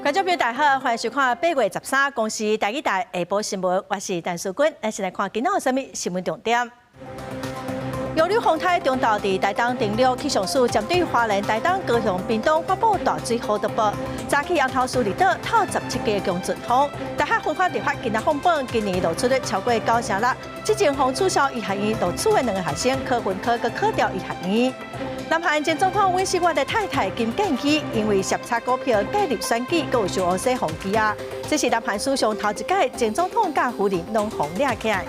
觀眾朋友大家好，歡迎收看8月13公視台語台下晡新聞，我是陳淑君。咱先來看今仔有啥物新聞重點。楊柳風颱中晝佇台東登陸，氣象署針對花蓮、台東、高雄、屏東發布大水雨特報。早起紅頭嶼離島透17級強陣風，大學紛紛立法今仔放榜，今年錄取率超過96%。這前風取消醫學院錄取的兩个學生考分科閣考掉醫學院。南韓前總統尹錫悅的太太金建希因為涉炒股票介入選舉，閣有受烏西予羈押。這是南韓史上頭一屆前總統佮夫人攏予掠起來。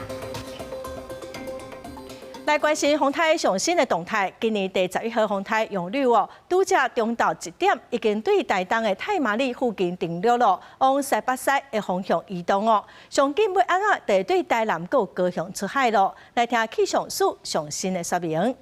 來關心風颱上新的動態，今年第11號風颱楊柳哦，拄才中晝1點已經對台東的太麻里附近登陸囉，往西北西的方向移動哦。上緊欲按怎就會對台南閣高雄出海囉。來聽氣象署上新的說明。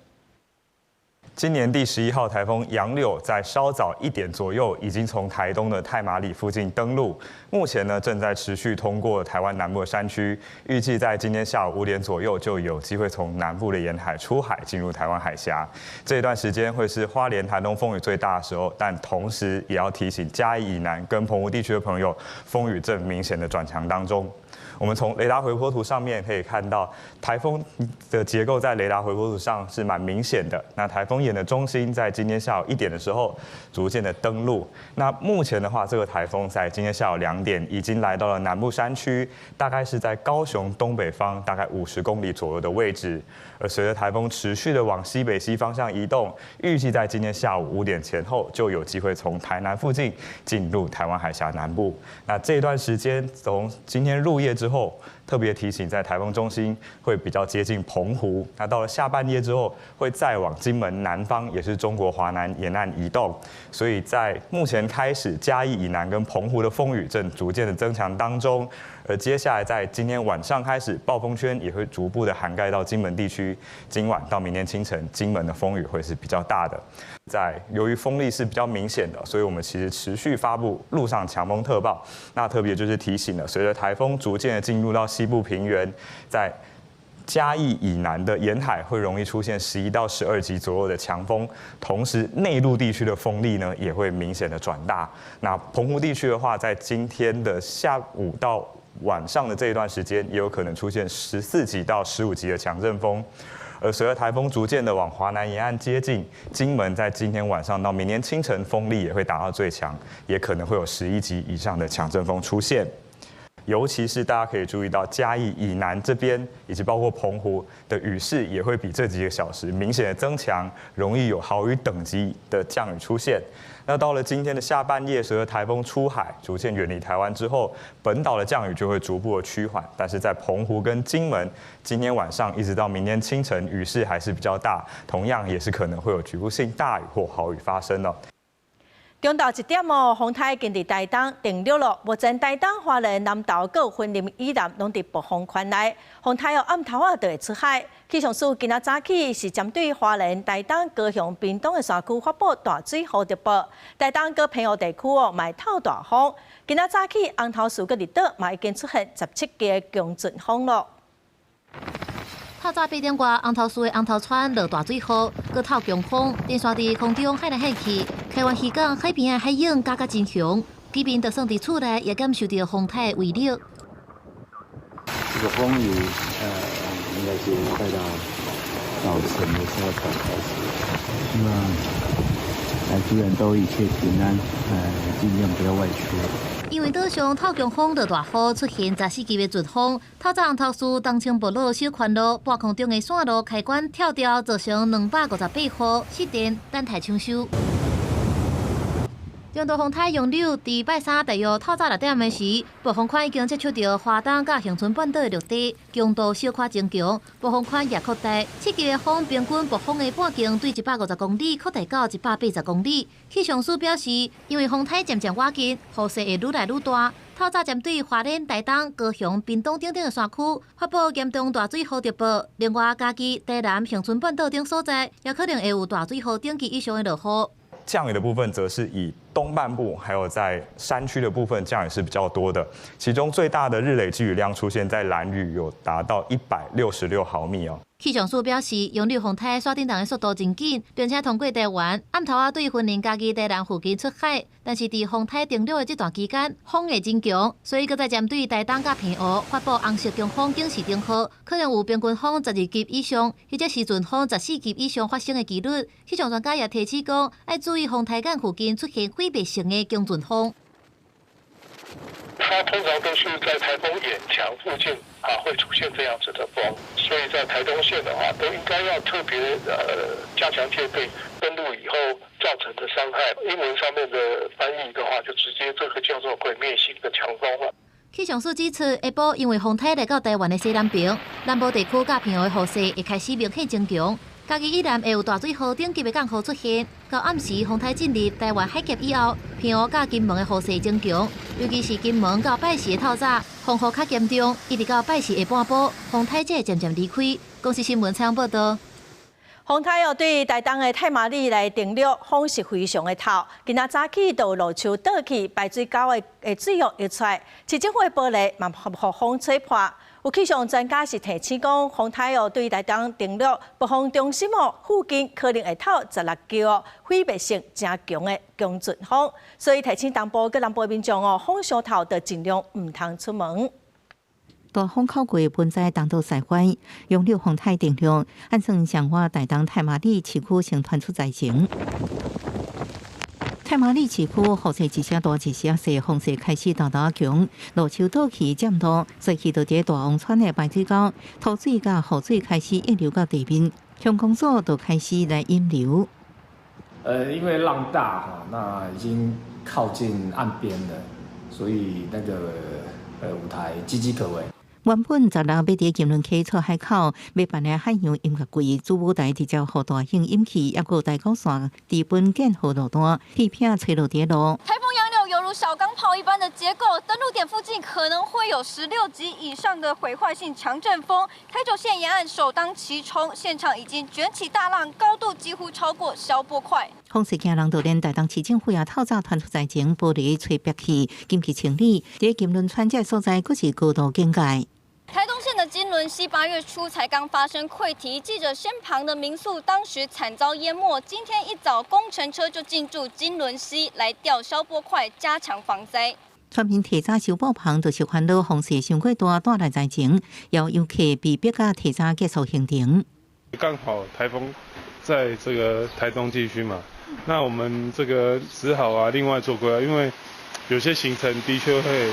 今年第11號颱風楊柳在稍早1點左右，已經從台東的太麻里附近登陸，目前呢正在持續通過台灣南部的山區，預計在今天下午5點左右就有機會從南部的沿海出海進入台灣海峽。這段時間會是花蓮、台東風雨最大的時候，但同時也要提醒嘉義以南跟澎湖地區的朋友，風雨正明顯的轉強當中。我們從雷達回波圖上面可以看到，颱風的結構在雷達回波圖上是蠻明顯的。那颱風眼的中心在今天下午1點的時候逐漸的登陸。那目前的話，這個颱風在今天下午2點已經來到了南部山區，大概是在高雄東北方大概50公里左右的位置。而隨着颱風持續的往西北西方向移動，預計在今天下午5點前後就有機會從台南附近進入台灣海峽南部。那這段時間從今天入夜之後，特別提醒，在颱風中心會比較接近澎湖。那到了下半夜之後，會再往金門南方，也是中國華南沿岸移動。所以在目前開始，嘉義以南跟澎湖的風雨正逐漸的增強當中。而接下來在今天晚上開始，暴風圈也會逐步的涵蓋到金門地區。今晚到明天清晨，金門的風雨會是比較大的。在由於風力是比較明顯的，所以我們其實持續發布陸上強風特報。那特別就是提醒了，隨着颱風逐漸的進入到西部平原，在嘉義以南的沿海會容易出現11到12級左右的強風，同時內陸地區的風力呢也會明顯的轉大。那澎湖地區的話，在今天的下午到晚上的這一段時間，也有可能出現14級到15級的強陣風。而隨着颱風逐漸的往華南沿岸接近，金門在今天晚上到明天清晨風力也會達到最強，也可能會有11級以上的強陣風出現。尤其是大家可以注意到嘉義以南這邊，以及包括澎湖的雨勢，也會比這幾個小時明顯的增強，容易有豪雨等級的降雨出現。那到了今天的下半夜，隨着颱風出海，逐漸遠離台灣之後，本島的降雨就會逐步的趨緩。但是在澎湖跟金門，今天晚上一直到明天清晨，雨勢還是比較大，同樣也是可能會有局部性大雨或豪雨發生的。中晝1點哦，風颱已經佇台東登陸囉。目前台東、花蓮、南投、閣雲林以南攏佇暴風圈內。風颱哦，暗頭仔就會出海。氣象署今仔早起是針對花蓮、台東、高雄、屏東的山區發布大水雨特報。台東閣澎湖地區哦，嘛會透大風。今仔早起紅頭嶼閣離島嘛已經出現17級強陣風囉。透早8點外，紅頭嶼的紅頭村落大水雨，閣透強風，電線佇空中晃來晃去。開灣漁港海邊的海湧加甲真雄，居民就算佇厝內也感受著風颱的威力。這個風雨，應該是快到早晨的時候才開始。希望來主人都一切平安，盡量不要外出。因為島上透強風落大雨，出現14級的陣風。透早紅頭嶼東涌部落小寬路半空中的線路開關跳掉，造成258戶失電，等待搶修。中度風颱楊柳佇拜三大約透早6點的時，暴風圈已經接觸著花東佮恆春半島的陸地，強度小可增強，暴風圈也擴大。7級的風平均暴風的半徑對150公里擴大到180公里。氣象署表示，因為風颱漸漸倚近，雨勢會愈來愈大。透早針對花蓮、台東、高雄、屏東等等的山區發布嚴重大水雨特報。另外，嘉義、台南、恆春半島等所在，也可能會有大水雨等級以上的落雨。降雨的部分則是以東東半部還有在山區的部分降雨是比較多的，其中最大的日累積雨量出現在蘭嶼，有達到166毫米哦。氣象署表示，楊柳風颱煞頂動的速度真緊，並且通過台灣，暗頭仔對雲林、嘉義、台南附近出海。但是佇風颱登陸的這段期間，風會真強，所以閣再針對台東佮澎湖發布紅色強風警示燈號，可能有平均風12級以上，或者時陣風14級以上發生的機率。氣象專家也提醒講，愛注意風颱眼附近出現毀滅性的強陣風。它通常都是在颱風眼牆附近啊，會出現這樣子的風，所以在台東縣的話，都應該要特別加強戒備。登陸以後造成的傷害，英文上面的翻譯的話，就直接這個叫做毀滅性的強風了。氣象署指出，下晡因為風颱來到台灣的西南邊，南部地區佮澎湖的雨勢會開始明顯增強。嘉義以南會有大水禍等級的降雨出現。到暗時風颱進入台灣海峽以後，澎湖佮金門的雨勢增強，尤其是金門到拜四的透早，風雨較嚴重，一直到拜四下半晡，風颱才會漸漸離開。公視新聞採訪報道。風颱哦，對台東的太麻里來登陸，風勢非常的透。今仔早起就路樹倒去，排水溝的水哦溢出來，市政府的玻璃嘛予風吹破。有氣象專家是提醒講，風颱哦對台東登陸，暴風中心哦附近可能會透16級哦，毀滅性誠強的強陣風，所以提醒東部佮南部民眾哦，風傷透就盡量毋通出門。大風口過盆栽東倒西歪，楊柳風颱登陸，按算上晝台東太麻里市區先傳出災情。太麻里市區雨勢一時大一時細，風勢開始沓沓強，路樹倒去佔路，所以到佇大王村的排水溝，土水佮雨水開始溢流到地面，鄉公所就開始來引流。因為浪大哈，那已經靠近岸邊了，所以那個舞台岌岌可危。原本16欲佇金崙溪出海口欲辦的海洋音樂季主舞台直接予大興引起，抑閣台九線低本建河路段，鐵片吹落佇路。颱風楊柳猶如小鋼炮一般的結構，登陸點附近可能會有16級以上的毀壞性強陣風。台九線沿岸首當其衝，現場已經捲起大浪，高度幾乎超過消波塊。風勢驚人，就連台東市政府也透早傳出災情，玻璃吹煏去，緊急清理。佇金崙村這所在，閣是高度警戒。台東縣的金崙溪8月初才剛發生潰堤，記者身旁的民宿當時慘遭淹沒。今天一早，工程車就進駐金崙溪來吊消波塊，加強防災。村民提早修補棚，就是煩惱風勢傷過大，帶來災情，有遊客被逼甲提早結束行程。剛好颱風在這個台東地區嘛，那我們這個只好啊另外做規劃，因為有些行程的確會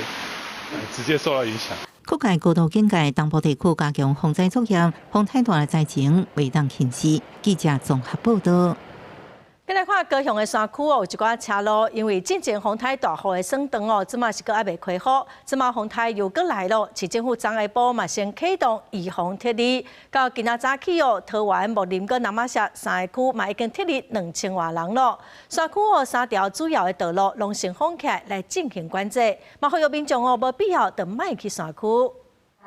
直接受到影響。各界高度警戒，東部地區加強防災作業，風太大的災情袂當輕視。記者綜合報道。再來看高雄的山區哦，有一寡車路因為進前風颱大雨的損斷哦，這馬是閣猶未開好，這馬風颱又閣來咯。市政府昨下晡嘛先啟動預防撤離，到今仔早起哦，桃園、木林佮那瑪夏三個區嘛已經撤離2000外人咯。山區哦，三條主要的道路攏先封起來來進行管制，嘛呼籲民眾哦，無必要就莫去山區。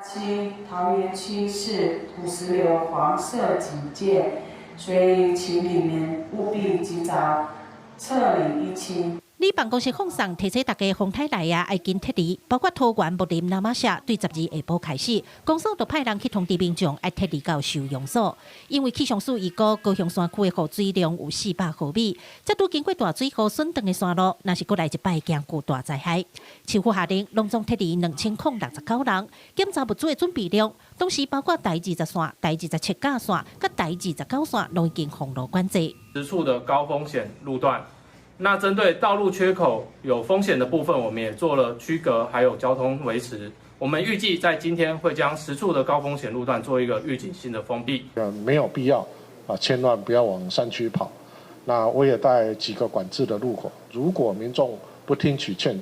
區桃園區是土石流黃色警戒。所以，請你們務必及早撤離疫區。里辦公室放送提醒大家，風颱來啊，愛緊撤離，包括桃園、木林、那瑪夏，對12下晡開始，公所就派人去通知民眾愛撤離到收容所。因為氣象署預估高雄山區的雨水量有400毫米，這拄經過大水雨損斷的山路，若是閣來一擺驚舊大災害。市府下令攏總撤離2069人，檢查物資的準備量，同時包括台20線、台27甲線、佮台29線，攏已經封路管制。10處的高風險路段。那針對道路缺口有風險的部分，我們也做了區隔，還有交通維持。我們預計在今天會將十處的高風險路段做一個預警性的封閉。沒有必要啊，千萬不要往山區跑。那我也帶幾個管制的路口，如果民眾不聽取勸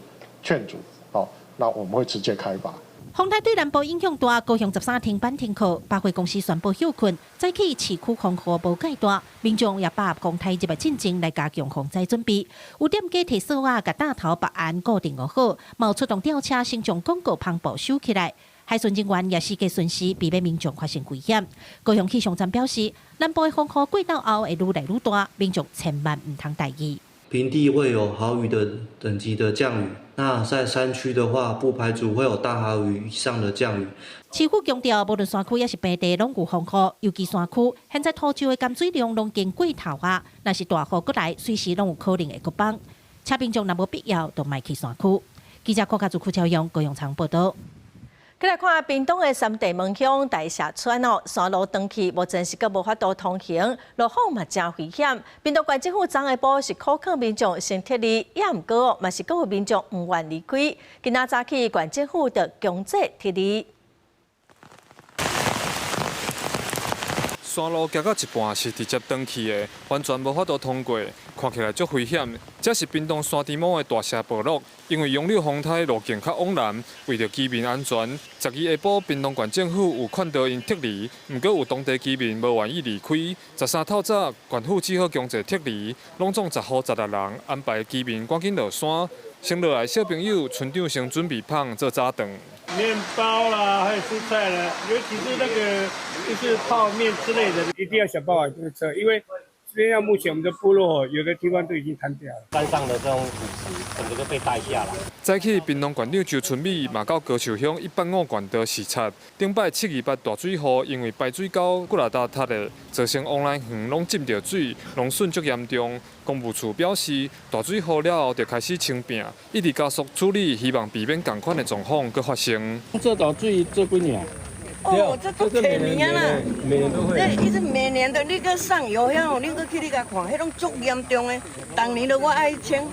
阻，好，那我們會直接開罰。風颱對南部影響大，高雄13停班停課，百貨公司宣布休困。早起市區風雨無蓋大，民眾也把握風颱入來進前來加強防災準備。有店家提索仔，共擔頭白案固定好，嘛出動吊車先將廣告帆布收起來。海巡人員也四界巡視，避免民眾發生危險。高雄氣象站表示，南部的風雨過到後會愈來愈大，民眾千萬毋通大意。平地會有豪雨的等級的降雨，那在山區的話，不排除會有大豪雨以上的降雨。市府強調，無論山區抑是平地，攏有防護，尤其山區，現在土石的含水量攏經過頭啊，若是大雨閣來，隨時攏有可能會閣崩。請民眾若無必要，就莫去山區。記者郭家祖、邱超勇、高永昌報道。再來看屏東的三地門鄉大社村哦，山路斷去，目前是閣無法度通行，路況嘛誠危險。屏東縣政府昨下晡是苦勸民眾先撤離，也毋過哦，嘛是閣有民眾毋願離開。今仔早起，縣政府就強制撤離。山路行到一半是直接斷去的，完全無法度通過，看起來足危險。這是屏東山豬毛的大社部落，因為楊柳風颱路徑較往南，為著居民安全，12下晡屏東縣政府有勸導𪜶撤離，毋過有當地居民無願意離開。13透早，縣府只好強制撤離，攏總10戶16人，安排居民趕緊落山。先落來小朋友，村長先準備麭做早頓。麵包啦，還有蔬菜啦，尤其是那個就是泡麵之類的，一定要想辦法去撤，因為現在目前我們的部落有的地方都已經癱掉了。山上的這種土石整個都被帶下來。早起，屏東縣長周春米嘛到高樹鄉150縣道視察。頂擺728大水雨，因為排水溝幾若搭塌的，造成往來園攏浸著水，農損足嚴重。公務處表示，大水雨了後就開始清拚，一直加速處理，希望避免仝款的狀況閣發生。這道水這幾年？哦，這都每年啦，每年都會。這一直每年的那個上游遐，你閣去你共看，彼攏足嚴重的。逐年都我愛清，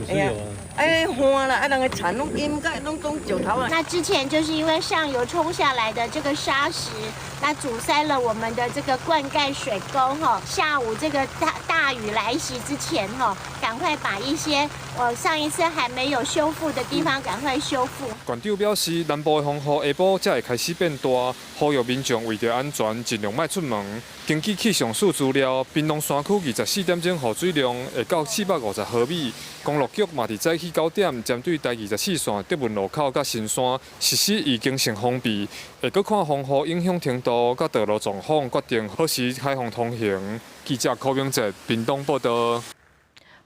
哎呀，愛換啦，啊人的田攏淹甲攏總石頭啊。那之前就是因為上游沖下來的這個沙石，那阻塞了我們的這個灌溉水溝哈。下午這個大雨來襲之前哈，趕快把一些我上一次還沒有修復的地方趕快修復。縣長表示，南部的風雨下晡才會開始變大，呼籲民眾為著安全，盡量莫出門。根據氣象署資料，屏東山區24點鐘雨水量會到450毫米。公路局嘛佇早起9點，針對台24線德文路口佮新山實施預警性封閉，會閣看風雨影響程度佮道路狀況，決定何時開放通行。記者柯明哲屏東報道。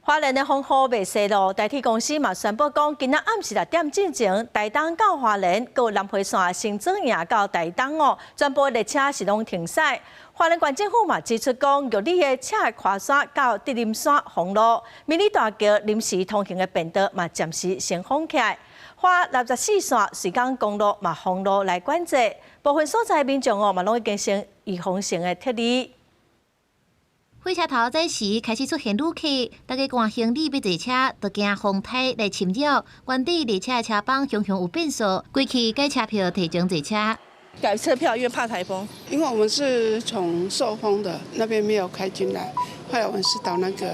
花蓮的風雨袂逝囉，台鐵公司嘛宣布講，今仔暗時6點進前，台東到花蓮、閣南迴線新莊營到台東哦，全部列車是攏停駛。花蓮縣政府嘛指出講，玉里的赤華山到德林山封路，美里大橋臨時通行的便道嘛暫時先封起來。花64線瑞港公路嘛封路來管制，部分所在民眾哦嘛攏已經先預防性的撤離。火車頭早時開始出現旅客，大家趕行李欲坐車，就驚風颱來侵擾。原底列車的車班常常有變數，規氣改車票提前坐車。改車票，因為怕颱風。因為我們是從壽豐的那邊沒有開進來，後來我們是到那個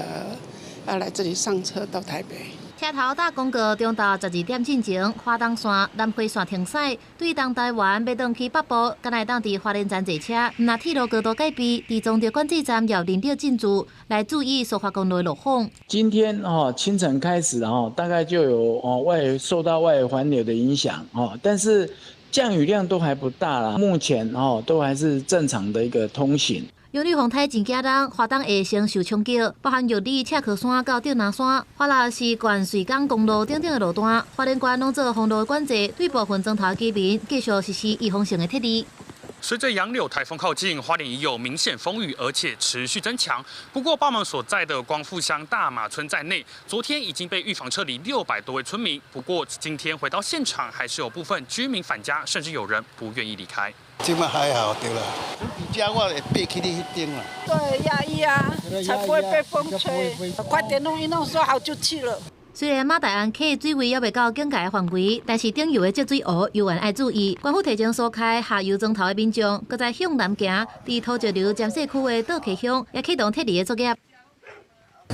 要來這裡上車到台北。車頭搭公告，中晝12點進前，花東線、南迴線停駛，對東台灣欲轉去北部，敢會當佇花蓮站坐車。毋若鐵路高度戒備，佇總著管制站也人力進駐，來注意蘇花公路的路況。今天清晨開始大概就有外受到外圍環流的影響但是降雨量都還不大啦，目前都還是正常的一個通行。楊柳風颱真驚人，花東會先受衝擊，包含玉里、赤殼山到竹林山，花六是縣瑞港公路等等的路段，花蓮縣攏做封路管制，對部分庄頭居民繼續實施預防性的撤離。隨著楊柳颱風靠近，花蓮已有明顯風雨，而且持續增強。不過，幫忙所在的光復鄉大馬村在內，昨天已經被預防撤離600多位村民。不過，今天回到現場，還是有部分居民返家，甚至有人不願意離開。這擺還好對啦，這我會爬去你彼頂啦。對，壓抑啊，才不會被風吹。快點弄一弄，說好就去了。雖然馬大安溪水位猶未到警戒範圍，但是頂游的積水湖猶原愛注意。縣府提前疏開下游莊頭的民眾，閣再向南行，佇土石流尖細區的倒溪鄉也啟動撤離的作業。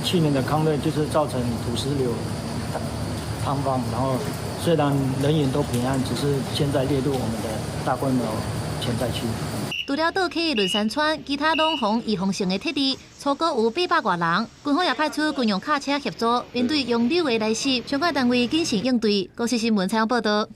去年的康瑞就是造成土石流塌方，然後雖然人員都平安，只是現在列入我們的大規模潛在區。除了倒溪崙山村，其他攏予預防性的撤離，初估有800外人。軍方也派出軍用卡車協助，面對洋柳的來襲，相關單位謹慎應對。公視新聞採訪報道。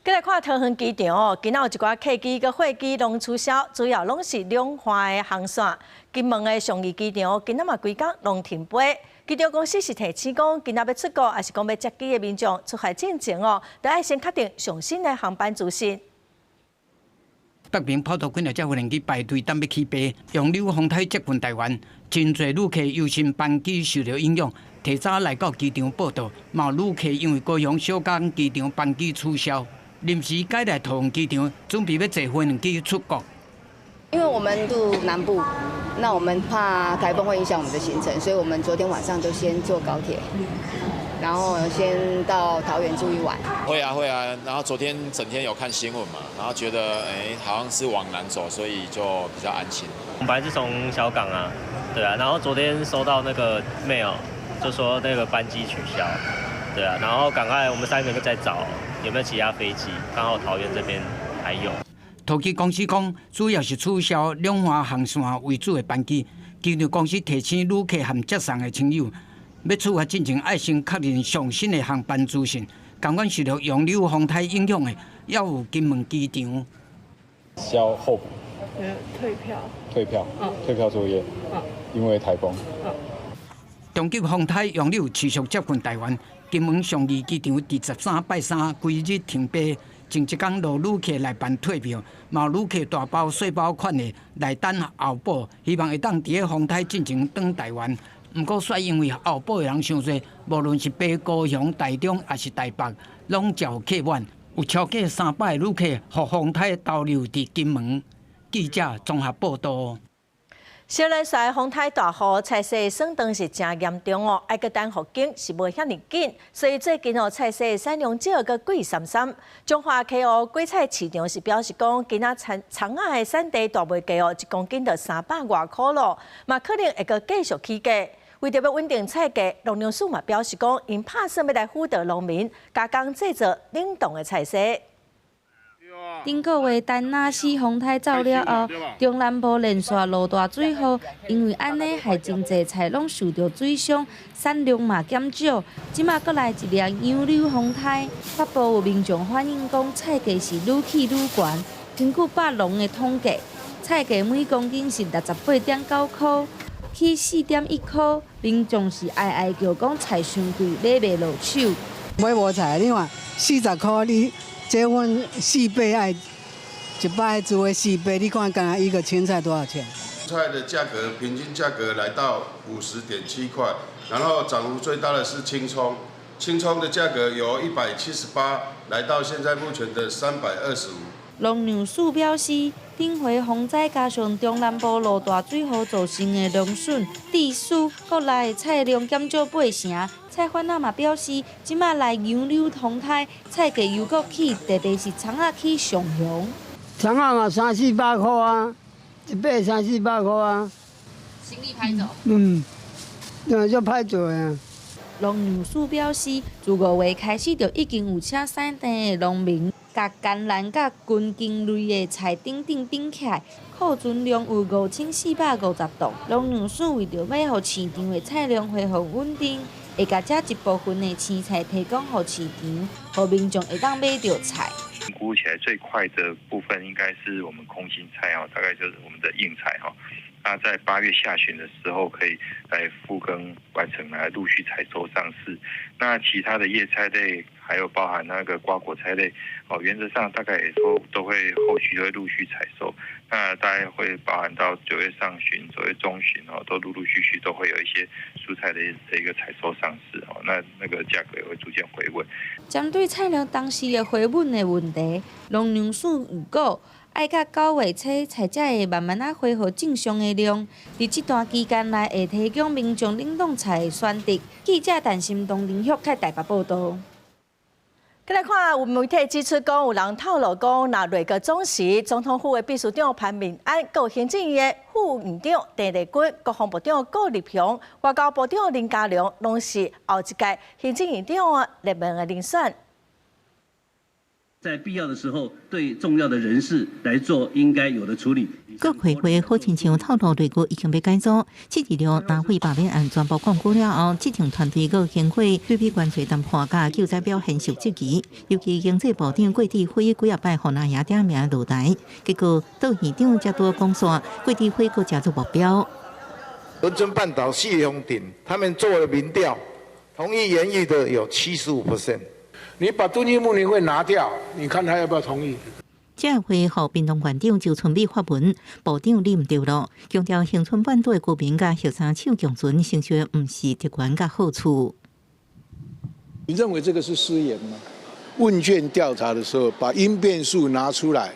繼來看桃園機場哦，今仔有一寡客機佮貨機攏取消，主要攏是兩岸的航線。金門的樟宜機場今仔嘛規工攏停飛。機場公司是提醒講，今仔欲出國，抑是講欲接機的民眾出發進前哦，都愛先確定上新的航班資訊。北平跑頭幾若隻無人機排隊等欲起飛，楊柳風台接近台灣，真濟旅客憂心班機受著影響，提早來到機場報到。嘛有旅客因為高雄小港機場班機取消，臨時改來桃園機場，準備欲坐飛機出國。因為我們住南部，那我們怕颱風會影響我們的行程，所以我們昨天晚上就先坐高鐵，然後先到桃園住一晚。會啊會啊，然後昨天整天有看新聞嘛，然後覺得哎好像是往南走，所以就比較安心。我們本來是從小港啊，對啊，然後昨天收到那個 mail，就說那個班機取消，對啊，然後趕快我們三個就在找有沒有其他飛機，剛好桃園這邊還有。桃機公司講，主要是取消兩岸航線為主的班機。機場公司提醒旅客和接送的親友，欲出發進前愛先確認上新的航班資訊。仝款受著楊柳風台影響的，猶有金門機場。需要候補。退票。退票。退票作業。因為颱風。中級風台楊柳持續接近台灣，金門樟宜機場佇13拜三規日停飛。前一工落旅客來辦退票，嘛有旅客大包細包款的來等候補，希望會當佇咧風台進前轉台灣。毋過，煞因為候補的人傷濟，無論是飛高雄、台中抑是台北，攏誠客滿，有超過300個旅客予風台逗留佇金門。記者綜合報導。小蘭山風台大雨，菜市損斷是誠嚴重哦，愛閣等復耕是無遐爾緊，所以最近哦，菜市產量少閣貴參參。彰化溪湖果菜市場是表示講，今仔蔥蔥仔的產地大賣價哦，一公斤就300外箍囉，嘛可能會閣繼續起價。為著欲穩定菜價，農糧署嘛表示講，𪜶拍算欲來輔導農民加工製作冷凍的菜蔬。頂個月田納西風颱走了後，中南部連續落大水雨，因為按呢害真濟菜攏受著水傷，產量嘛減少。這馬閣來一粒楊柳風颱，北部有民眾反映講菜價是愈起愈懸。根據百農的統計，菜價每公斤是68.9箍，起4.1箍。民眾是哀哀叫講菜傷貴，買袂落手。買無菜，你看40箍你。這阮四百愛一擺煮的四百，你看敢若一個青菜多少錢？菜的價格平均價格來到50.7塊，然後漲幅最大的是青蔥，青蔥的價格由178來到現在目前的325。農糧署表示，頂回風災加上中南部落大水雨造成的農損，致使國內菜量減少八成。菜販仔嘛表示，這馬來楊柳風颱，菜價又閣起，特別是蔥仔起上懸。蔥仔嘛三四百箍啊，一把三四百箍啊。生意歹做。嗯，那就歹做啊。農糧署表示，自5月開始就已經有請產地的農民，共甘藍佮根莖類的菜等等頂起來，庫存量有5450擔。農糧署為著欲予市場的菜量恢復穩定，會共這一部分的青菜提供予市場，予民眾會當買著菜。評估起來最快的部分應該是我們空心菜哦，大概就是我們的硬菜哈。那在8月下旬的時候可以來復耕完成，來陸續採收上市。那其他的葉菜類，還有包含那個瓜果菜類，哦，原則上大概也都都會後續會陸續採收。那大概會包含到9月上旬、9月中旬哦，都陸陸續續都會有一些蔬菜的這個採收上市哦。那那個價格也會逐漸回穩。針對菜量當時會回穩的問題，農糧署預估，愛到9月初，菜才會慢慢仔恢復正常的量。佇這段期間內，會提供民眾冷凍菜的選擇。記者陳心東林旭台北報導。閣來看，有媒體指出講，有人透露講，若內閣總辭，總統府的秘書長潘孟安，閣有行政院的副院長鄭麗君、國防部長顧立雄、外交部長林佳龍，攏是後一屆行政院長熱門的人選。在必要的時候，對重要的人事來做應該有的處理。國會會好親像透露內閣已經欲改組，這一兩南非罷免案宣布摃龜了後，執政團隊閣經過對比關稅談判佮救災表現受質疑，尤其經濟部長郭智輝幾仔擺予阿爺點名落台，結果杜院長才拄講煞，郭智輝閣成做目標。恆春半島四個鄉鎮，他們做了民調，同意延役的有75%。你把敦義睦鄰會拿掉，你看他要不要同意？這會予屏東縣長周春米發文，部長你毋著囉，強調恆春半島的居民佮玉山廠共存，承受的毋是特權佮好處。你認為這個是失言嗎？問卷調查的時候，把應變數拿出來，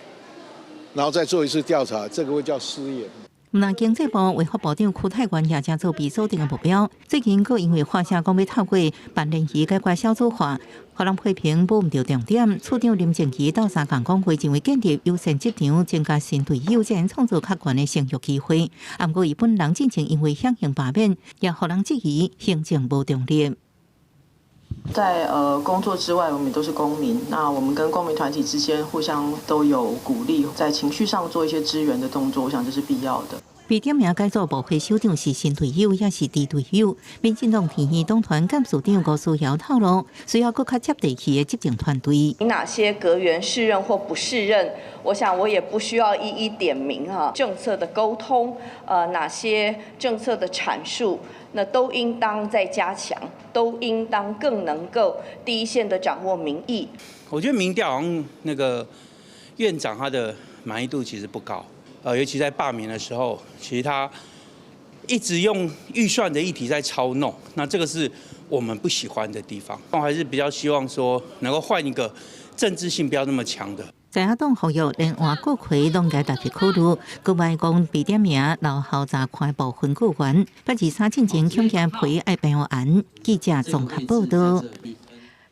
然後再做一次調查，這個會叫失言。毋但經濟部衛福部長邱泰源也正做被鎖定的目標，最近閣因為發聲講欲透過辦聯誼解決少子化，予人批評摸毋著重點。處長林靜儀鬥相共講話，認為建立優先職場、增加新隊友，才能創造較懸的生育機會。啊，毋過伊本人進前因為響應罷免，也予人質疑行政無中立。在工作之外，我們都是公民。那我們跟公民團體之間互相都有鼓勵，在情緒上做一些支援的動作，我想這是必要的。被點名改組部會首長是新隊友，抑是豬隊友？民進黨天耳黨團幹事長吳思瑤透露，需要閣較接地氣的執政團隊。哪些閣員適任或不適任？我想我也不需要一一點名哈。政策的溝通，哪些政策的闡述，那都應當再加強，都應當更能夠第一線的掌握民意。我覺得民調好像那個院長他的滿意度其實不高。尤其在罷免的時候，其實他一直用預算的議題在操弄，那這個是我們不喜歡的地方。我還是比較希望說能夠換一個政治性不要那麼強的。在野黨呼籲連黃國葵攏該特別考慮，閣莫講被點名留後查看部分閣員，八二三進前恐驚批愛平案。記者綜合報道。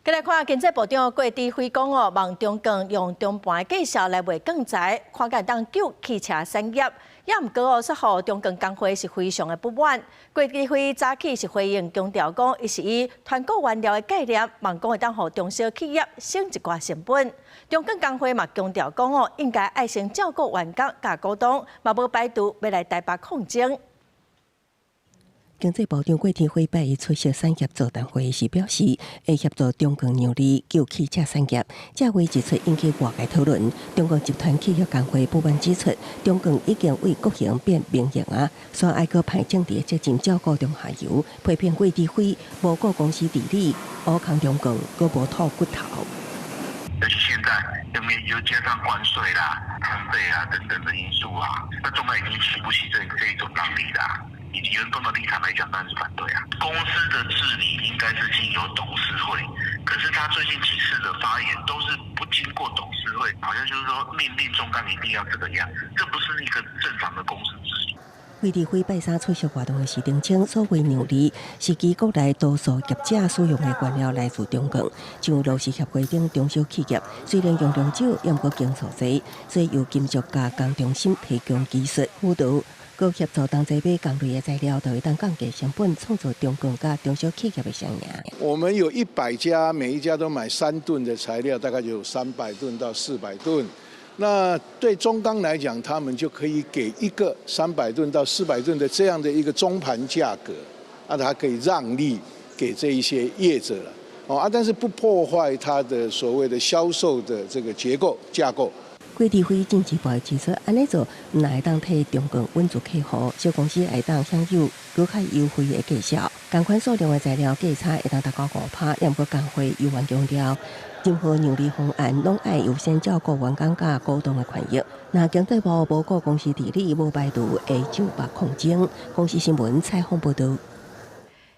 繼來看經濟部長郭智輝講哦，望中鋼用中盤價數來賣鋼材，看會當救汽車產業。也毋過哦，說予中鋼工會是非常的不滿。郭智輝早起是回應強調講，伊是以團購原料的概念，望講會當予中小企業省一寡成本。中鋼工會嘛強調講哦，應該愛先照顧員工佮股東，嘛無排除欲來台北抗爭。經濟部長郭智輝拜一出席產業座談會時表示，會協助中鋼讓利救汽車產業。這話一出引起外界討論。中鋼集團企業工會不滿指出，中鋼已經為國營變民營啊，煞愛閣派政治責任照顧中下游，批評郭智輝無顧公司治理，烏空中鋼，閣無吐骨頭。尤其現在又面又加上關稅啦、成費啊等等的因素啊，那中鋼已經吃不起這一種讓利啦。以員工的立場來講，當然是反對啊。公司的治理應該是經由董事會，可是他最近幾次的發言都是不經過董事會，好像就是說命令中鋼一定要這個樣子，這不是一個正常的公司治理。郭智輝拜三出席活動的時，澄清所謂讓利是指國內多數業者使用的原料來自中鋼，像螺絲協會等中小企業，雖然用量少，也毋過經數濟，所以由金屬加工中心提供技術輔導。閣協助同齊買同類的材料，就會當降低成本，創造中鋼佮中小企業的雙贏。我們有100家，每一家都買3噸的材料，大概就有300噸到400噸。那對中鋼來講，他們就可以給一個300噸到400噸的這樣的一個中盤價格，啊，它可以讓利給這一些業者了，哦啊，但是不破壞它的所謂的銷售的這個結構架構。郭智輝進一步指出，按呢做毋但會當替中鋼穩住客戶，小公司會當享有閣較優惠的價數。仝款數量的材料價差會當達到5%，也毋過工會猶原強調，任何讓利方案攏愛優先照顧員工佮股東的權益。若經濟部無顧公司治理，無排除會就北抗爭。公視新聞採訪報導。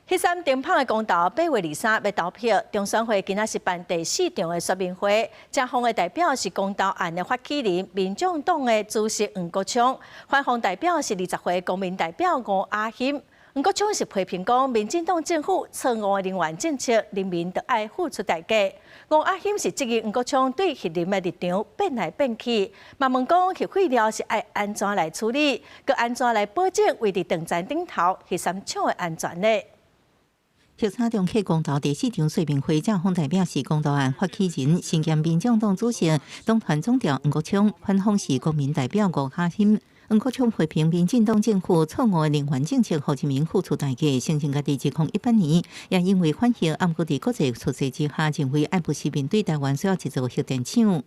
彼三頂香的公投8月23欲投票，中選會今仔是辦第四場的說明會，正方的代表是公投案的發起人，民眾黨的主席黃國昌，反方代表是20歲公民代表吳亞欣。黃國昌是批評講，民進黨政府錯誤的能源政策，人民著愛付出代價。吳亞欣是質疑黃國昌對核能的立場變來變去，嘛問講核廢料是愛按怎來處理，閣按怎來保證位佇長田頂頭核三廠的安全呢？核三重客公投第四場說明會，正方代表是公投案發起人，身兼民眾黨主席、黨團總召黃國昌，反方是公民代表吳亞欣。黃國昌批評民進黨政府錯誤的能源政策，予人民付出代價。承認家己2018年也因為反核，毋過佇國際趨勢之下，認為愛不惜面對台灣需要一座核電廠。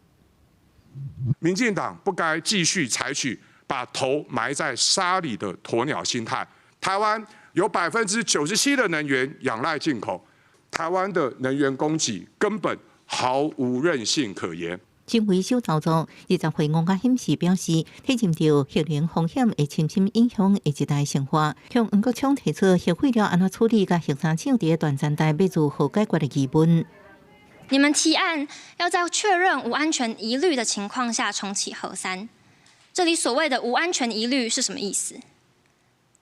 民進黨不該繼續採取把頭埋在沙裡的鴕鳥心態。台灣有97%的能源仰賴進口，台灣的能源供給根本毫無韌性可言。新維修操作，20歲王家顯示表示，體認著核能風險會深深影響下一代生活。向黃國昌提出核廢料按怎處理，佮核三廠佇斷層帶欲如何解決的疑問。你們提案要在確認無安全疑慮的情況下重啟核三，這裡所謂的無安全疑慮是什麼意思？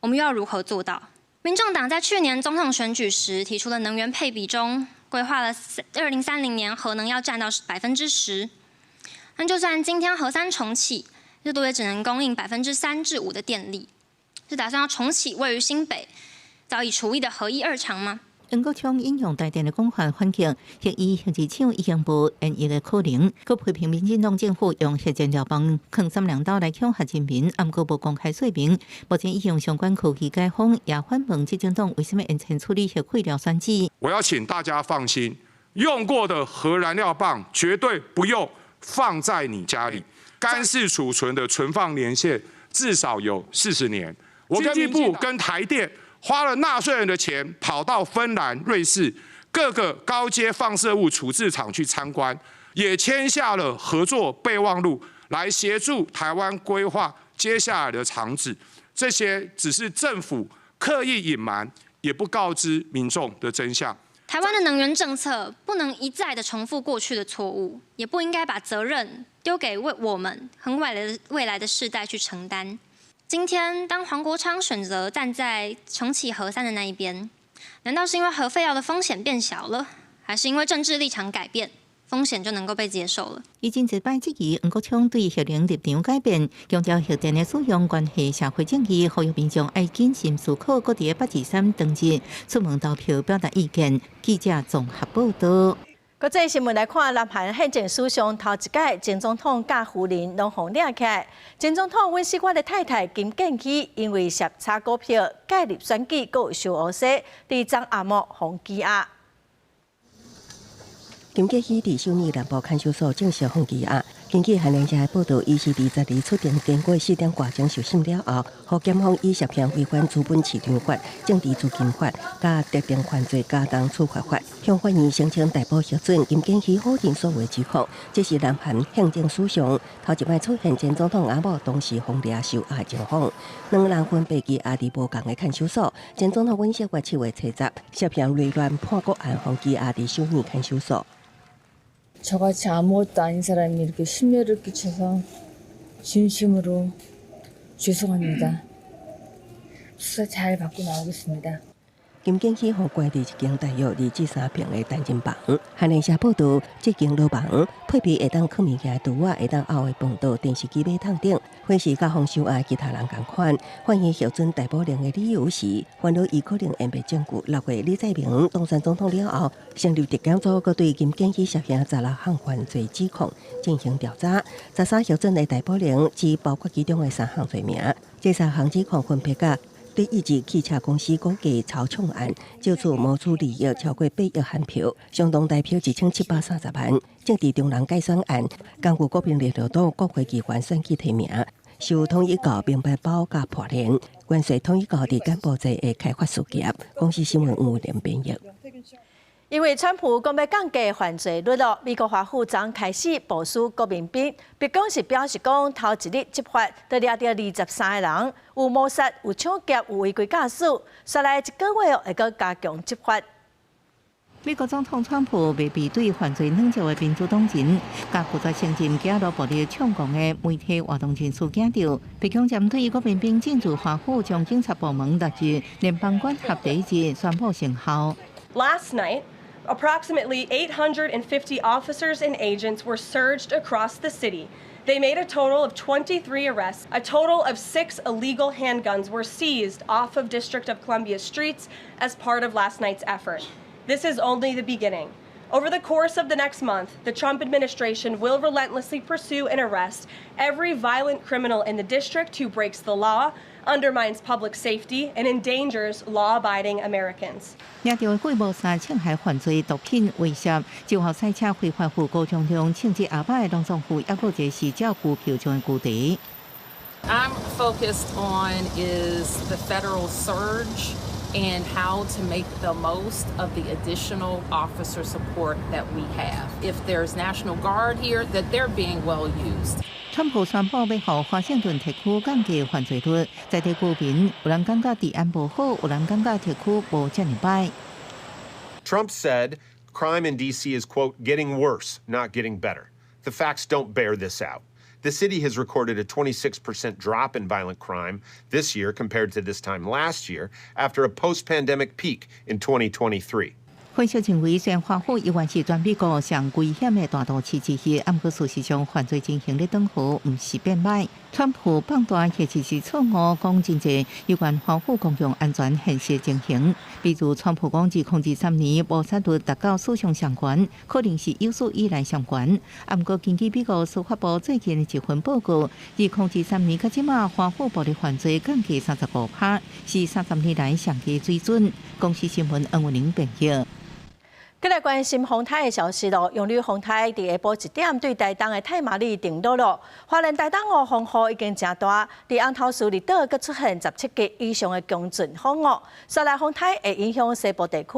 我們又要如何做到？民眾黨在去年總統選舉時提出的能源配比中，規劃了2030年核能要佔到10%。那就算今天核三重啟，最多也只能供應3%至5%的電力。是打算要重啟位於新北早已除役的核一二廠嗎？黃國昌引用台電的講法反擊，核一、核二廠已經無延役的可能。閣批評民進黨政府用核燃料棒囥三兩刀來恐嚇人民，毋過無公開說明。目前已經相關科技解封，也反問執政黨為啥物延遲處理核廢料選址。我要請大家放心，用過的核燃料棒絕對不用放在你家裡，乾式儲存的存放年限至少有40年。我經濟部跟台電花了納稅人的錢，跑到芬蘭、瑞士各個高階放射物處置廠去參觀，也簽下了合作備忘錄，來協助台灣規劃接下來的廠址。這些只是政府刻意隱瞞，也不告知民眾的真相。台灣的能源政策不能一再的重複過去的錯誤，也不應該把責任丟給為我們和未來的世代去承擔。今天，當黃國昌選擇站在重啟核三的那一邊，難道是因為核廢料的風險變小了，還是因為政治立場改變，風險就能夠被接受了？伊真濟擺質疑黃國昌對核能立場改變，強調核電的使用關係社會正義，呼籲民眾愛謹慎思考，閣佇8/23當日出門投票表達意見。記者綜合報道。國際新聞來看，南韓憲政史上頭一屆前總統佮夫人攏予掠起來。前總統尹錫悅的太太金建希因為涉炒股票介入選舉，閣有收烏紗，佇昨暗暝予羈押。金建希佇首爾南部看守所正式予羈押。根據韓聯社的報道，伊是22出庭經過4點外鐘受審了後，予檢方以涉嫌違反資本市場法、政治資金法、佮特定犯罪加重處罰法，向法院申請逮捕核准。金建希否認所有指控，這是南韓憲政史上頭一擺出現前總統阿某同時予掠受押情況。兩人分別羈押佇無仝的看守所。前總統尹錫悅7月70，涉嫌累亂叛國案，予羈押佇首爾看守所。 저같이 아무것도 아닌 사람이 이렇게 심려를 끼쳐서 진심으로 죄송합니다. 수사 잘 받고 나오겠습니다. 金建希予關佇一間大約2至3坪的單間房。韓聯社報道，這間牢房配備會當囥物件的櫥仔，會當漚的飯桌、電視機馬桶等，款式佮予收押其他人仝款。法院核准逮捕令的理由是，煩惱伊可能湮滅證據。6月李在明當選總統了後，成立特檢組，閣對金建希涉嫌16項犯罪指控進行調查。13核准的逮捕令只包括其中的三項罪名，這三項指控分別佮德意志汽車公司股價操縱案，借此謀取利益超過8億韓票，相當台票1730萬；政治中人改選案，根據國民力量黨國會議員選舉提名，受統一教明白包佮破練，關稅統一教佇柬埔寨的開發事業。公視新聞吳連編譯。因為川普講欲降低犯罪率囉，美國華府昨開始部署國民兵。白宮是表示講，頭一日執法就掠著23個人，有謀殺、有搶劫、有違規駕駛，紲來一個月會閣加強執法。美國總統川普未避對犯罪軟弱的民主黨人，佮負責承認揭露暴力搶攻的媒體活動人士驚著。白宮針對國民兵進駐華府，將警察部門納入聯邦管轄第一日宣布生效。 Last night, approximately 850 officers and agents were surged across the city. They made a total of 23 arrests. A total of six illegal handguns were seized off of District of Columbia streets as part of last night's effort. This is only the beginning. Over the course of the next month, the Trump administration will relentlessly pursue and arrest every violent criminal in the district who breaks the law, undermines public safety, and endangers law-abiding Americans. 掠著的謀殺、槍械犯罪、毒品威脅、酒後賽車非法赴高中中，槍擊阿爸的攏總有，抑閣一個是照股票上的舊題。I'm focused on is the federal surge and how to make the most of the additional officer support that we have. If there's National Guard here, that they're being well used. 川普宣布欲予華盛頓特區降低犯罪率，在地居民有人感覺治安無好，有人感覺特區無遮爾歹。 Trump said crime in D.C. is, quote, getting worse, not getting better. The facts don't bear this out. The city has recorded a 26% drop in violent crime this year compared to this time last year after a post pandemic peak in 2023. 分析認為，雖然華府猶原是全美國上危險的大都市之一，毋過事實上犯罪情形咧轉好，毋是變歹。川普放大或者是錯誤講真濟有關華府公共安全現實情形，比如川普講2023年謀殺率達到史上上懸，可能是有史以來上懸。毋過根據美國司法部最近的一份報告，2023年到這馬華府暴力犯罪降低35%，是30年來上低水準。公視新聞恩文玲編譯。閣來關心風颱的消息咯，楊柳風颱佇下晡1點對台東的太麻里登陸咯。花蓮台東哦，風雨已經誠大，佇紅頭嶼綠島閣出現17級以上的強陣風哦。紲來風颱會影響西部地區，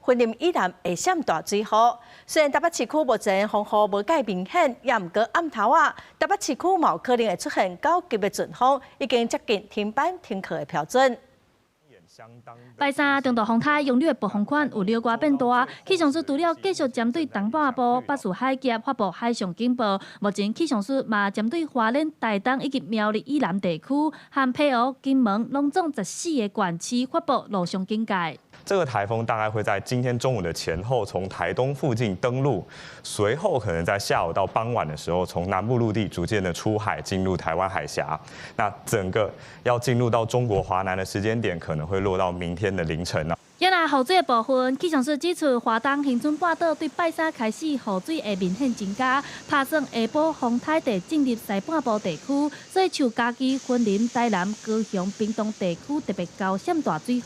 雲林以南會閃大水雨。雖然台北市區目前風雨無介明顯，也毋過暗頭仔，台北市區嘛有可能會出現9級的陣風，已經接近停班停課的標準。拜三中度風颱楊柳的暴風圈有小可變大，氣象署除了繼續針對東半部巴士海峽發布海上警報，目前氣象署嘛針對花蓮、台東以及苗栗以南地區，和澎湖、金門攏總14個縣市發布陸上警戒。這個颱風大概會在今天中午的前後從台東附近登陸，隨後可能在下午到傍晚的時候，從南部陸地逐漸的出海進入台灣海峽。那整個要進入到中國華南的時間點，可能會落到明天的凌晨啦。也若雨水的部分，氣象署指出，華東恆春半島對拜三開始雨水會明顯增加，拍算下晡風颱會進入西半部地區，所以像嘉義、雲林、台南、高雄、屏東地區特別𠢕閃大水雨。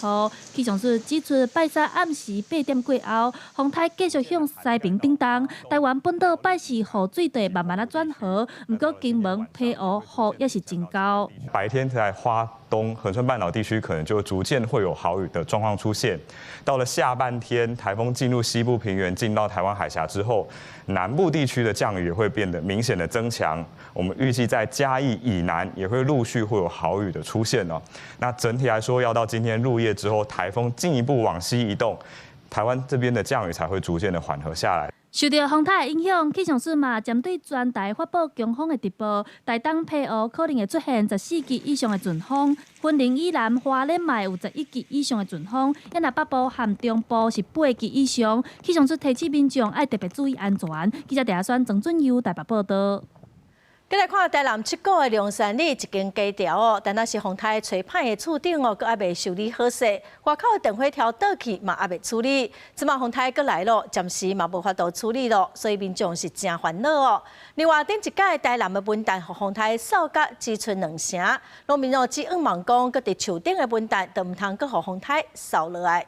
氣象署指出，拜三暗時8點過後，風颱繼續向西爿頂動，台灣本島拜四雨水就會慢慢仔轉好，毋過金門、澎湖雨也是真𠢕。白天在花東恆春半島地區，可能就逐漸會有豪雨的狀況出現。到了下半天，颱風進入西部平原，進到台灣海峽之後，南部地區的降雨也會變得明顯的增強。我們預計在嘉義以南也會陸續會有豪雨的出現哦。那整體來說，要到今天入夜之後，颱風進一步往西移動，台灣這邊的降雨才會逐漸的緩和下來。受著風颱影響，氣象署嘛針對全台發布強風的特報，台東澎湖可能會出現14級以上的陣風，雲林以南、花蓮嘛有11級以上的陣風，也若北部和中部是8級以上。氣象署提醒民眾愛特別注意安全。記者鄭選曾俊佑台北報導。閣來看台南七股的龍山里一間雞寮哦，但若是風颱吹歹的厝頂哦，閣猶未修理好勢，外口的電火柱倒去嘛猶未處理，這馬風颱閣來咯，暫時嘛無法度處理咯，所以民眾是誠煩惱哦。另外，頂一擺台南的文旦予風颱掃甲只賰兩成，農民哦只向望講，閣佇樹頂的文旦都毋通閣予風颱掃落來。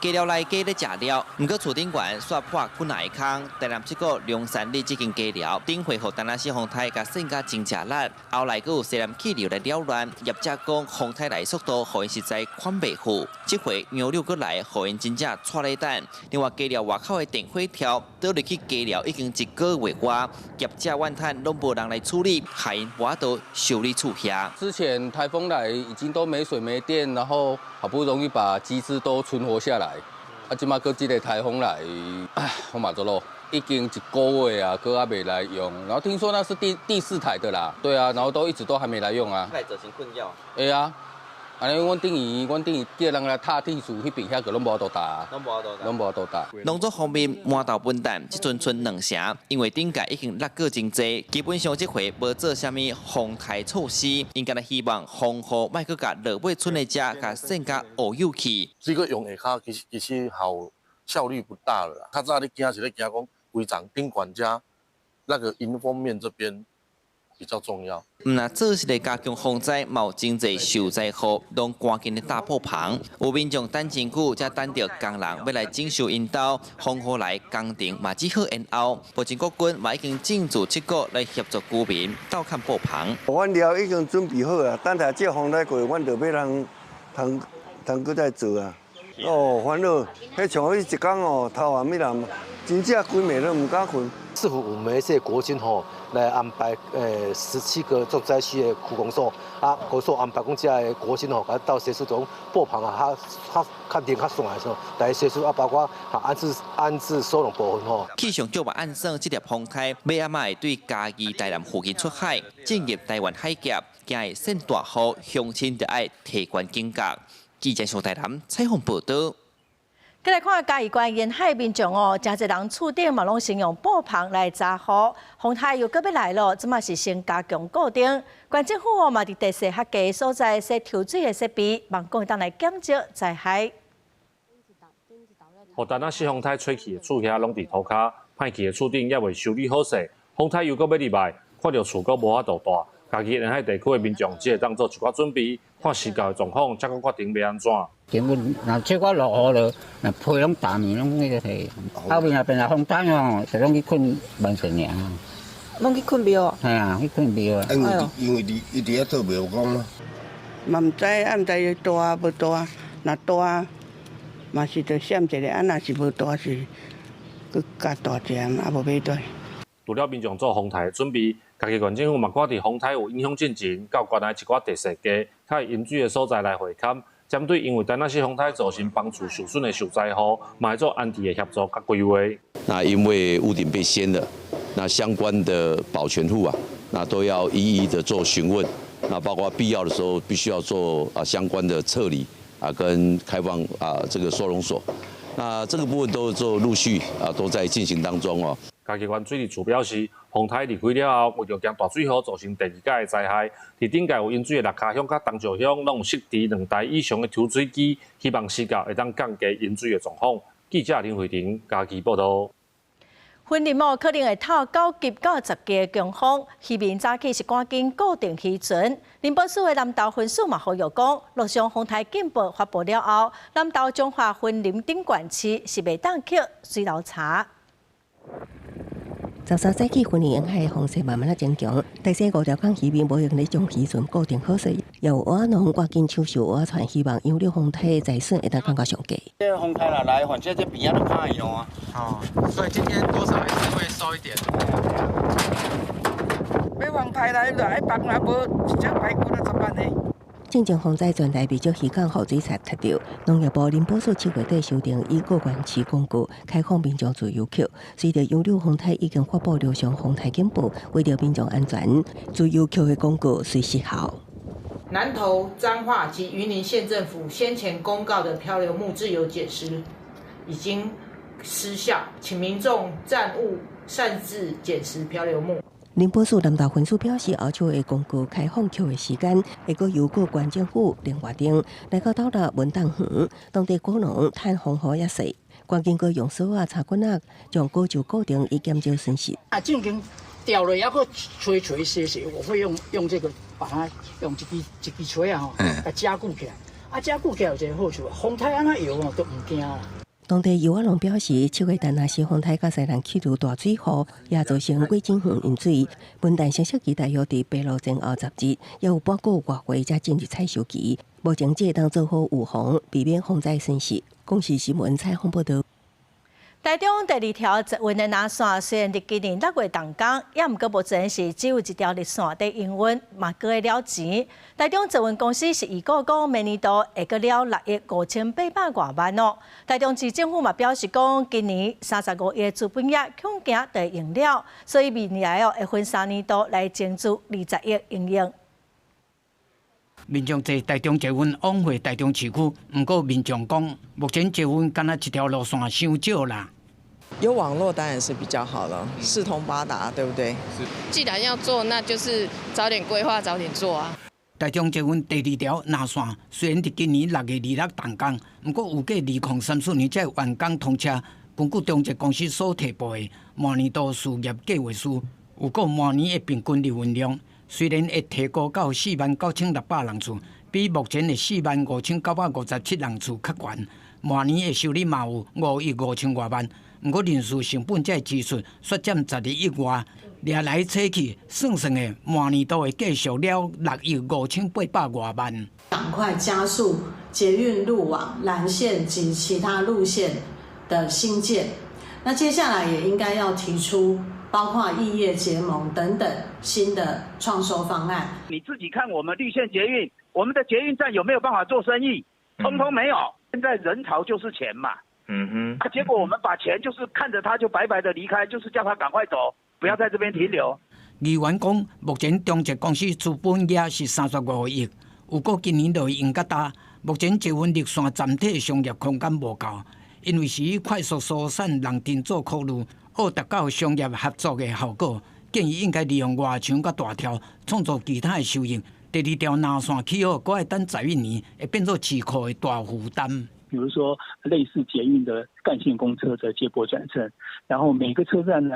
雞寮內雞咧食了，毋過厝頂懸煞破幾若个空。台南七股龍山里這間雞寮頂回予田納西風颱共扇甲真食力，後來閣有西南氣流來擾亂，業者講風颱來速度，予𪜶實在款袂赴。這回楊柳閣來，予𪜶真正掣咧等。另外雞寮外口的電火柱倒入去雞寮已經一個月外，業者怨嘆攏無人來處理，害𪜶無法度修理厝遐。之前颱風來已經都沒水沒電，然後好不容易把雞隻都存活下來。啊，這馬閣這个颱風來，唉，我嘛做咯，已經一個月啊，閣猶未來用。然後聽說那是第四台的啦，對啊，然後都一直都還沒來用啊。來造成困擾。會啊，按呢，阮等於叫人來拆鐵絲，彼邊遐閣攏無法度踏，攏無法度攏無法度踏。農作方面，豌豆文旦這陣賰兩成，因為頂屆已經落過真濟，基本上這回無做啥物防颱措施，𪜶干焦希望風雨莫閣共落尾賰的遮共扇甲烏有去。這個用下跤其實效率不大了啦。較早咧驚是咧驚講規層頂懸遮那個迎風面這邊比較重要。毋若做是咧加強防災，嘛有真濟受災戶攏趕緊咧搭布棚，有民眾等真久，才等著工人欲來整修𪜶兜，風雨來工程嘛只好延後。目前國軍嘛已經進駐七股來協助居民鬥崁布棚。阮寮已經準備好啊，等下這風來過，阮就欲通通通閣再做啊。哦，煩惱，彼像彼一工哦，頭暗暝暗，真正規暝攏毋敢睏。市府有媒這國軍吼來安排17個重災區的區公所，啊，公所安排講這个國軍吼，共到協助種布棚啊，較較較冷較爽的時候來協助啊，包括啊安置收容部分吼。氣象局嘛按算，這粒風颱欲暗仔會對嘉義、台南附近出海，進入臺灣海峽，驚會鉎大雨，鄉親著愛提懸警覺。記者上台南採訪報道。閣來看嘉義縣沿海民眾哦，誠濟人厝頂嘛攏先用布棚來遮雨，風颱又閣欲來囉，這馬是先加強固定。縣政府哦嘛佇地勢較低所在設抽水的設備，望講會當來減少災害。予陳仔四風颱吹去的厝遐攏佇塗跤，歹去的厝頂猶未修理好勢，風颱又閣欲入來，看著厝閣無法度蹛。嘉義沿海地區的民眾只會當做一寡準備，看時到的狀況，才閣決定欲按怎。根本若小可落雨就，若被攏澹去，攏彼个去。後面若變來風颱吼，就攏去睏萬盛爾。攏去睏廟？係啊，去睏廟啊。因為佇伊佇遐做廟公咯。嘛毋知啊，毋知大無大，若大嘛是著閃一下，啊若是無大是閣加大一下，啊無欲對。除了民眾做風颱的準備，嘉義縣政府嘛趕佇風颱有影響進前，到縣內一寡地勢低、較會淹水的所在來會勘，針對因為陳仔四風颱造成房厝受損的受災戶，嘛會做安置的協助佮規劃。那因為屋頂被掀了，那相關的保全戶啊，那都要一一的做詢問，那包括必要的時候必須要做啊相關的撤離啊跟開放啊這個收容所，那這個部分都做陸續啊都在進行當中哦。嘉義縣水利處表示，風颱離開了後，為著驚大水雨造成第二擺的災害，佇頂蓋有淹水的六跤鄉佮東石鄉，攏有設置兩台以上的抽水機，希望時到會當降低淹水的狀況。記者林慧婷嘉義報導。雲林哦，可能會透9級到10級的強風，漁民早起是趕緊固定漁船。林保署的南投分署嘛呼籲講，陸上風颱警報發布了後，南投彰化雲林頂縣市是袂當抾水流柴。 13早起，雲林沿海風勢慢慢仔增強，台西五條港漁民無閒咧將漁船固定好勢，也有蚵仔農趕緊搶修蚵仔船，希望楊柳風颱災損會當降到上低。這個風颱若來，反正這邊仔都歹去咯。哦，所以今天多少還是會收一點。欲風颱來就愛放，啊無一隻排骨啊，怎辦呢？進前風災全台袂少漁港予水賊踢著，農業部林保署7月底修訂以各縣市公告，開放民眾自由抾。隨著楊柳風颱已經發布陸上風颱警報，為著民眾安全，自由抾的公告隨失效。南投、彰化及雲林縣政府先前公告的漂流木自由撿拾已經失效，請民眾暫勿擅自撿拾漂流木。林保署南投分署表示，後續會公告開放抾的時間，會閣由各縣政府另外定。來到斗六文旦園，當地果農趁風雨也細，趕緊閣用索仔、柴棍仔將果樹固定，以減少損失。啊，正經掉了，猶閣錘錘斜斜，我會用這個把它用一支一支錘仔吼，共加固起來。啊，加固起來有一個好處，風颱按怎搖哦都毋驚啦。當地蚵仔農表示，7月陳仔四風颱佮西南氣流大水雨，也造成幾千園淹水。文旦成熟期大約佇白露前後10日，猶有半個外月才進入採收期。目前只會當做好預防，避免風災損失。公視新聞採訪報導。台中第二條捷運的藍線雖然佇今年6月動工，也毋過目前是只有一條綠線佇營運，嘛閣會了錢。台中捷運公司是預估講，明年度會閣了6億5800外萬哦。台中市政府嘛表示講，今年35億的資本額恐驚就會用了，所以未來哦會分三年度來增資20億營運。民眾坐台中捷運往回台中市區，毋過民眾講，目前捷運敢若一條路線傷少啦。有網絡當然是比較好了，四通八達，對不對？是。既然要做，那就是早點規劃，早點做啊。台中捷運第二條藍線雖然佇今年6月26動工，毋過預計2034年才會完工通車。根據中捷公司所提報的明年度事業計劃書，預估明年的平均營運量雖然會提高到49,600人次，比目前的45,957人次較懸。每年的收入嘛有5億5千外萬，毋過人事成本這个支出卻佔12億外，掠來扯去，算算的，每年都會繼續了6億5800外萬。趕快加速捷運路網藍線及其他路線的興建。那接下來也應該要提出包括異業結盟等等新的創收方案。你自己看，我們綠線捷運，我們的捷運站有沒有辦法做生意？通通沒有。現在人潮就是錢嘛。啊，結果我們把錢就是看着他就白白的離開，就是叫他趕快走，不要在這邊停留。議員講，目前中捷公司資本額是35億，如果今年就會用較大。目前捷運綠線暫體商業空間無夠，因為是以快速疏散人陣做考慮，欲達到商業合作的效果，建議應該利用外牆佮大跳，創造其他的收益。第二條藍線起好，閣愛等11年，會變做市庫的大負擔。比如說類似捷運的幹線公車的接駁轉乘，然後每個車站呢，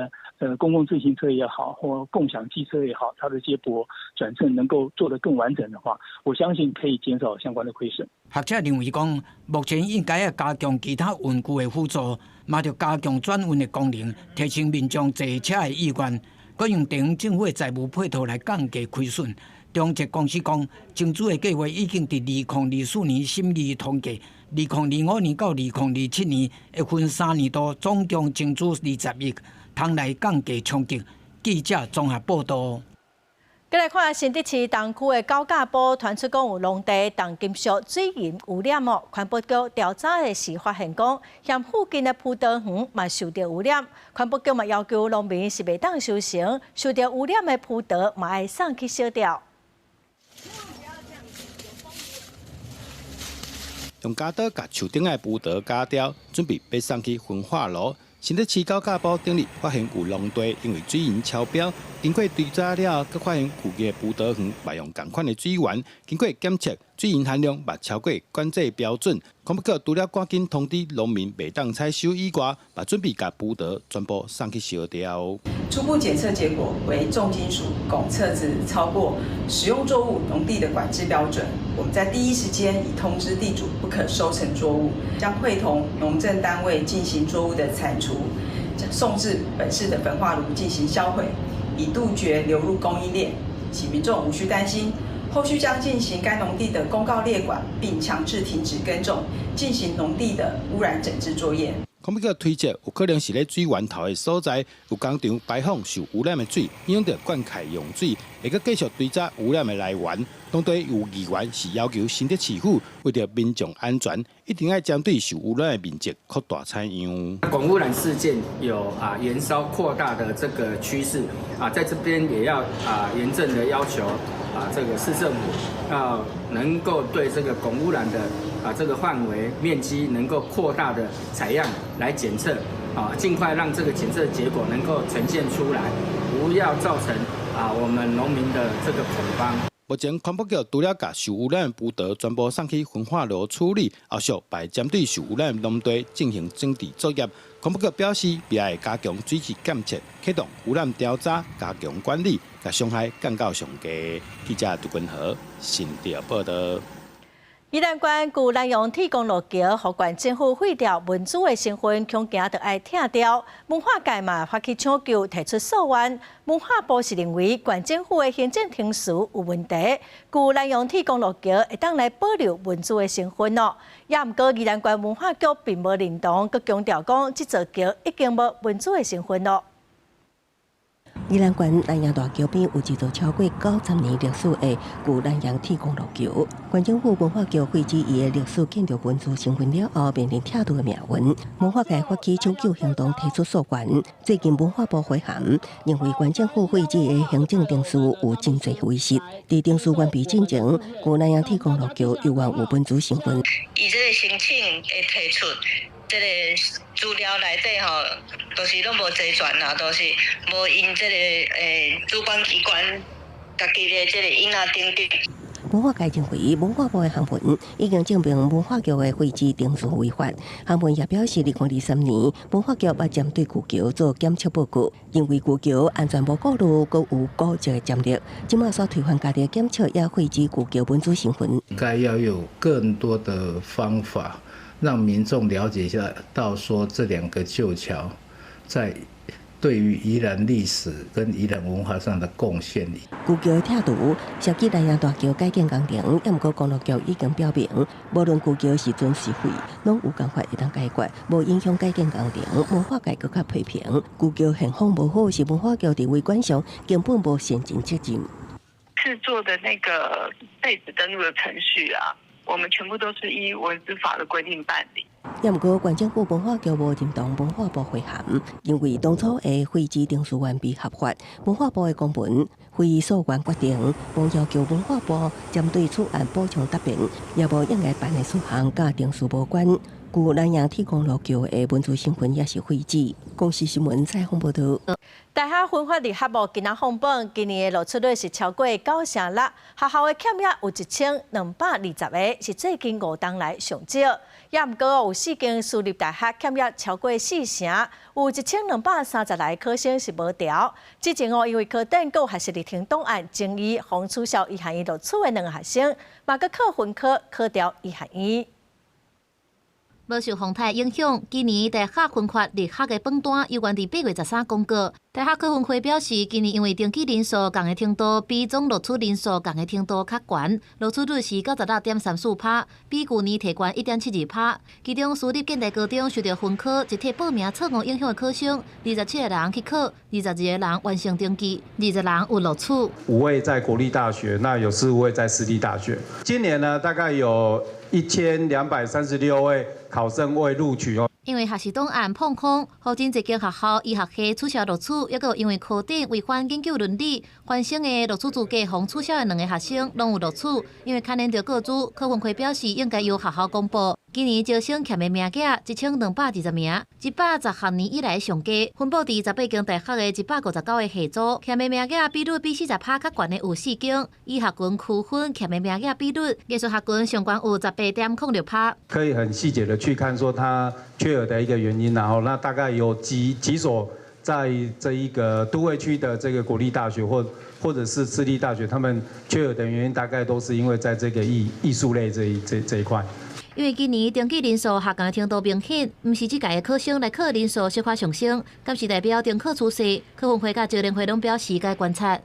公共自行車也好，或共享機車也好，它的接駁轉乘能夠做得更完整的話，我相信可以減少相關的虧損。學者認為講，目前應該要加強其他運具的輔助，嘛著加強轉運的功能，提升民眾坐車的意願，閣用地方政府的財務配套來降低虧損。中捷公司講，增資的計劃已經佇2024年審議通過，2025年到2027年會分三年度，總共增資20億，通來降低衝擊。記者綜合報導。再來看新竹市東區的高架埔，傳出講有農地重金屬水銀污染哦。環保局調查的時發現講，嫌附近的葡萄園嘛受著污染。環保局嘛要求農民是袂當收成，受著污染的葡萄嘛愛送去燒掉。用鉸刀共樹頂的葡萄鉸掉，準備欲送去焚化爐。新竹市高架埔頂日發現有農地因為水銀超標，經過追查了後，閣發現附近的葡萄園嘛用仝款的水源，經過檢測水銀含量嘛超過管制標準。環保局除了趕緊通知農民袂當採收以外，嘛準備共葡萄全部送去燒掉。初步檢測結果為重金屬汞測值超過食用作物農地的管制標準，我們在第一時間已通知地主不可收成作物，將會同農政單位進行作物的鏟除，送至本市的焚化爐進行銷毀，以杜絕流入供應鏈，請民眾無需擔心。後續將進行該農地的公告列管，並強制停止耕種，進行農地的污染整治作業。環保局推測，有可能是咧水源頭的所在有工廠排放受污染的水，影響著灌溉用水，會閣繼續追查污染的來源。當地有議員是要求新竹市府為著民眾安全，一定愛針對受污染的面積擴大採樣。汞污染事件有延燒擴大的這個趨勢啊，在這邊也要嚴正的要求這個市政府要能夠對這個汞污染的這個範圍面積能夠擴大的採樣來檢測，盡快讓這個檢測結果能夠呈現出來，不要造成我們農民的這個恐慌。目前環保局除了共受污染的葡萄全部送去焚化爐處理，後續會針對受污染的農地進行整治作業。環保局表示，未來會加強水質檢測，啟動污染調查，加強管理，共傷害降到上低。記者杜君和新竹報導。宜蘭縣舊南陽鐵公路橋，予縣政府廢掉文資的身份，恐驚著愛拆掉。文化界嘛發起搶救，提出訴願。文化部是認為縣政府的行政程序有問題，舊南陽鐵公路橋會當來保留文資的身份哦。也毋過宜蘭縣文化局並無認同，閣強調講這座橋已經無文資的身份咯。宜蘭縣南陽大橋邊有一座超過90年歷史的舊南陽鐵公路橋。縣政府文化局廢止伊的歷史建築文資身份了後，面臨拆除的命運。文化界發起搶救行動，提出訴願。最近文化部回函，認為縣政府廢止的行政程序有真濟違失。佇程序完備進前，舊南陽鐵公路橋猶原有文資身份。伊這個申請的提出，這個資料內底吼，都是攏無齊全啦，都是無𪜶這個主管機關家己的這個印仔等等。文化界認為文化部的函文已經證明文化局的廢止程序違法。函文也表示，2023年文化局捌針對舊橋做檢測報告，認為舊橋安全無顧慮，閣有古蹟的潛力。這馬煞推翻家己的檢測，也廢止舊橋文資身份。應該要有更多的方法，讓民眾了解一下，到說這兩個舊橋在對於宜蘭歷史跟宜蘭文化上的貢獻。舊橋拆除涉及蘭陽大橋改建工程，毋過公路局已經表明，無論舊橋是存是廢，攏有辦法會當解決，無影響改建工程。文化界閣較批評，舊橋現況無好，是文化局佇維管上根本無善盡責任。制作的那個廢止登錄的程序啊，我們全部都是依文資法的規定辦理。也毋過，縣政府文化局無認同文化部回函，認為當初的廢止程序完備合法。文化部的公文非訴願決定，無要求文化部針對此案補充答辯，也無應該辦的事項佮程序無關。舊蘭陽鐵公路橋的文資身份也是廢止。公視新聞採訪報導。大學分發入學部今仔放榜，今年的錄取率是超過96%，學校的欠額有1220個，是最近5冬來上少。也毋過有四間私立大學欠額超過40%，有1230來考生是無調。之前哦，因為科展閣有學習歷程檔案爭議，予取消醫學院錄取的兩个學生，嘛閣靠分科考著醫學院。無受風颱影響，今年大學分發入學的榜單猶原佇8月13公告。大學考分會表示，今年因為登記人數仝的程度比總錄取人數仝的程度較懸，錄取率是96.34%，比舊年提懸1.72%。其中私立建大高中受著分科集體報名錯誤影響的考生，27個人去考，22個人完成登記，20人有錄取。5位在國立大學，那有15位在私立大學。今年呢，大概有1236位考生未錄取哦。因為學習檔案膨空，予真濟間學校醫學系取消錄取，抑閣因為科展違反研究倫理，原先的錄取資格予取消的兩个學生攏有錄取，因為牽連著個資，考分會表示應該由學校公布。今年招生欠的名額1220名，110學年以來上低，分布佇18間大學的159個系組，欠的名額比率比40%較懸的有四間，醫學群區分欠的名額比率，藝術學群上懸有18.06%。可以很細節的去看，說他缺額的一個原因，然後那大概有幾所在這一個都會區的這個國立大學或者是私立大學，他們缺額的原因大概都是因為在這個藝術類這一塊。因為今年登記人數下降程度明顯，毋是這屆的考生來考人數小可上升，敢是代表重考趨勢？考分會佮招聯會攏表示該觀察。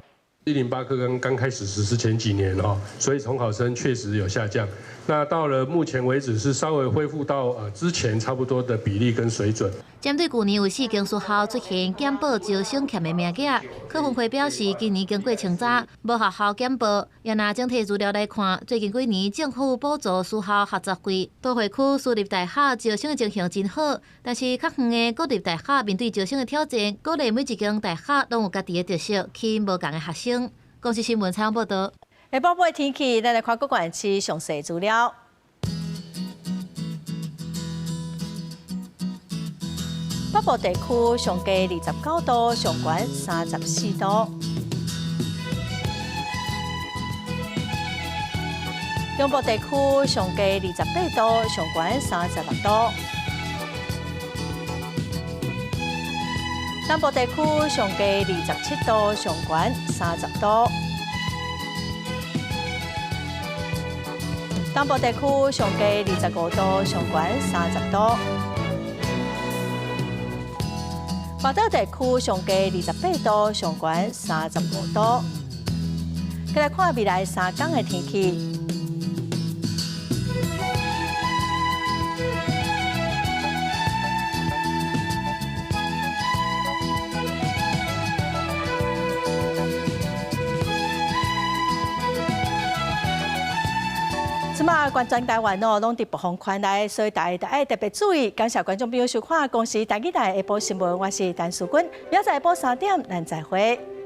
108課綱剛開始實施前幾年哦，所以重考生確實有下降。那到了目前為止是稍微恢復到之前差不多的比例跟水準。針對舊年有四間私校出現減報招生欠的名額，考分會表示今年經過清查，無學校減報。也若整體資料來看，最近幾年政府補助私校學雜費，都會區私立大學招生的情形真好，但是較遠的國立大學面對招生的挑戰，鼓勵每一間大學攏有家己的特色，吸引無仝的學生。公視新聞採訪報導。下晡晡天氣，咱來看各縣市詳細資料。北部地區上低29度，上懸34度。中部地區上低28度，上懸36度。南部地區上低27度，上懸30度。東部地區上低25度，上懸30度。外島地區上低28度，上懸35度。再來看未來3天的天氣。這馬關全台灣哦，攏佇暴風圈內，所以大家愛特別注意。感謝觀眾朋友收看《公視台語台下晡新聞》，我是陳淑君，明仔載下晡3點，咱再會。